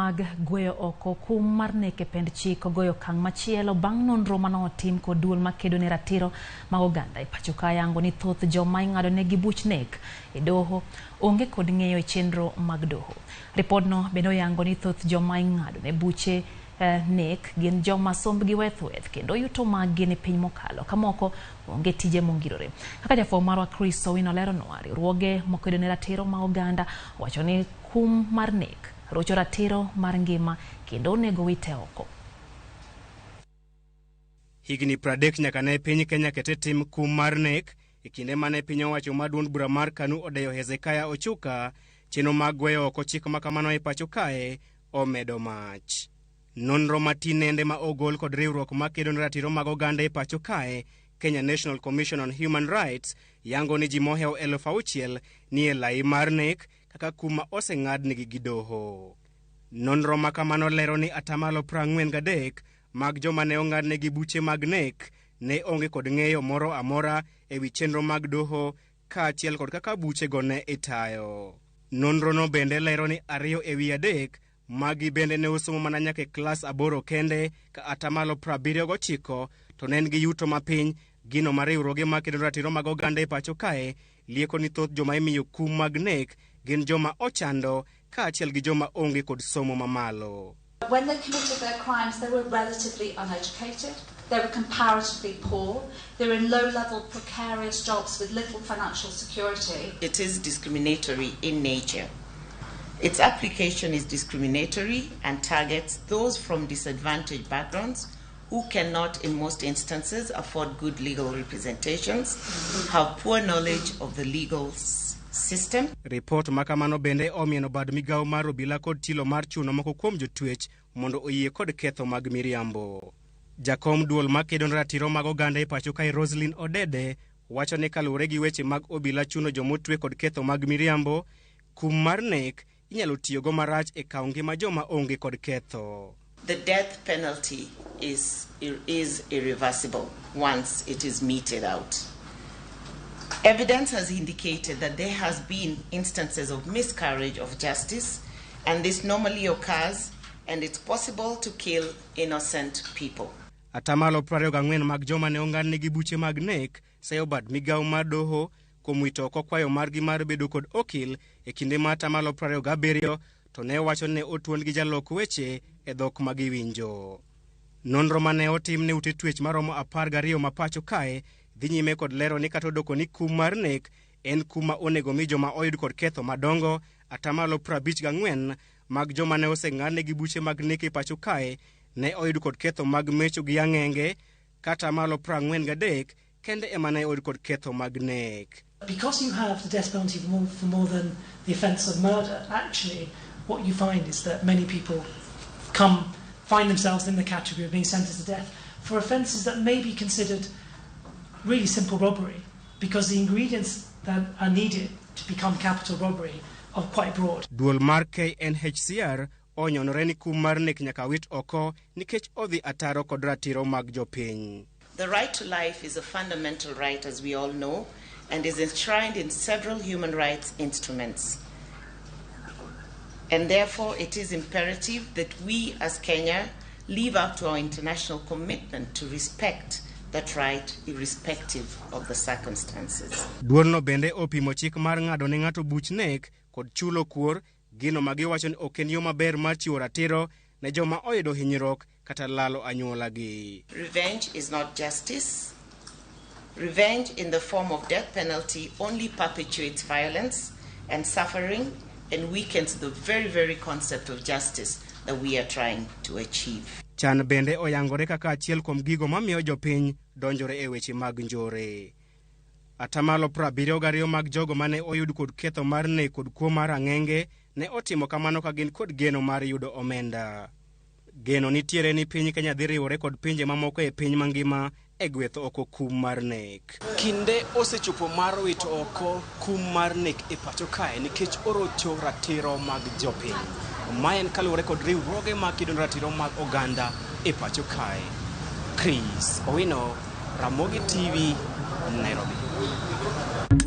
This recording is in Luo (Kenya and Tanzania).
mag gweyo oko kum mar nek e pend chik ogoyo okang' machielo bang' nonro mane otim kod duol makedo ne ratiro mag oganda e pacho ka yango ni thoth joma ing'ado negi buch nek e doho onge kod ng'eyo e chenro mag doho. Ripodno bende oyango ni thoth joma ing'ado ne buche nek gin joma sombgi weth weth kendo yuto maggi ni piny mokalo ka moko onge tije mongirore. Kaka jafwambo marwa Chris Owino leronwa, riwruoge makedo ne ratiro mag oganda owacho ni kum mar nek rocho ratiro mar ngima kendo onego wite oko. Higni 30 nyaka ne piny Kenya kete tim kum mar nek e kinde mane piny owacho mar duond bura mar KANU odeyo Hezekiah Ochuka, chenro mag gweyo oko chik ma kamano e pacho kae omedo mach. Nonro matinende ma ogol kod riwruok makedo ne ratiro mag oganda e pacho kae, Kenya National Commission on Human Rights, yango ni ji mohewo 6,000 nie lai mar nek kaka kum ma oseng'adnigi gi doho. Nonro ma kamano lero ni atamalo 43 mag joma ne ong'adnegi buche mag nek ne onge kod ng'eyo moro amora e wi chenro mag doho kaachiel kod kaka buchego ne itayo. Nonrono bende lero ni 2 e wi 3 magi bende ne osomo mana nyaka e klas 8 kende ka atamalo 79 to ne en gi yuto mapiny, gino ma riwruoge makedo ratiro mag oganda e pacho kae lieko ni thoth joma imiyo kum mag nek gin joma ochando kaachiel gi joma onge kod somo mamalo. When they committed their crimes, they were relatively uneducated, they were comparatively poor, they were in low-level precarious jobs with little financial security. It is discriminatory in nature. Its application is discriminatory and targets those from disadvantaged backgrounds who cannot, in most instances, afford good legal representations, have poor knowledge of the legal system. Report ma kamano bende omieno bad migawo mar obila kod tilo mar chuno moko kuom jotwech mondo oyie kod ketho mag miriambo. Jakom duol makedo ne ratiro mag oganda e pacho kae Roslyn Odede wacho ni kaluwore gi weche mag obila chuno jomotwe kod ketho mag miriambo, kum mar nek inyalo tiyogo marach e kawo ngima joma onge kod ketho. The death penalty is irreversible once it is meted out. Evidence has indicated that there has been instances of miscarriage of justice, and this normally occurs, and it's possible to kill innocent people. Atamalo 24 mag joma ne ong'adnegi buche mag nek seyo bad migawo mar doho kuom wito oko kwayo margi mar bedo kod okil e kinde ma atamalo 27 to ne owacho ni ne otuon gi jalok weche e dhok ma giwinjo. Nonro mane otim ne ute twech maromo 12 ma pacho kae dhi nyime kod lero ni kata odoko ni kum mar nek en kum ma onego mi joma oyud kod ketho madongo, atamalo 54 mag joma ne oseng'adnegi buche mag nek e pacho kae ne oyud kod ketho mag mecho gi ang'enge, kata atamalo 43 kende ema ne oyud kod ketho mag nek. Because you have the death penalty for more than the offence of murder, actually what you find is that many people find themselves in the category of being sentenced to death for offences that may be considered really simple robbery, because the ingredients that are needed to become capital robbery are quite broad. Duol mar KNHCR onyonore ni kum mar nek nyaka wit oko nikech odhi ataro kod ratiro mag jopiny. The right to life is a fundamental right, as we all know, and is enshrined in several human rights instruments. And therefore, it is imperative that we as Kenya live up to our international commitment to respect that right, irrespective of the circumstances. Duolno bende opimo chik mar ng'ado ne ng'ato buch nek kod chulo kuor, gino ma giwacho ni ok en yo maber mar chiwo ratiro ne joma oyudo hinyruok kata lalo anyuolagi. Revenge is not justice. Revenge in the form of death penalty only perpetuates violence and suffering and weakens the very, very concept of justice that we are trying to achieve. Chan bende oyangore kaka achiel kuom gigo mamiyo jopiny donjore e weche mag njore. Atamalo 72 mag jogo mane oyud kod ketho mar nek kod kuo mar ang'enge ne otimo kamano ka gin kod geno mar yudo omenda. Geno nitiere ni piny Kenya dhi riwore kod pinje mamoko e piny mangima e gwetho oko kum mar nek. Kinde osechopo mar wito oko kum mar nek e pacho kae nikech orocho ratiro mag jopiny. Ma en kaluwore kod riwruoge mag kedo ne ratiro mag oganda e pacho kae. Chris Owino, Ramogi TV, Nairobi.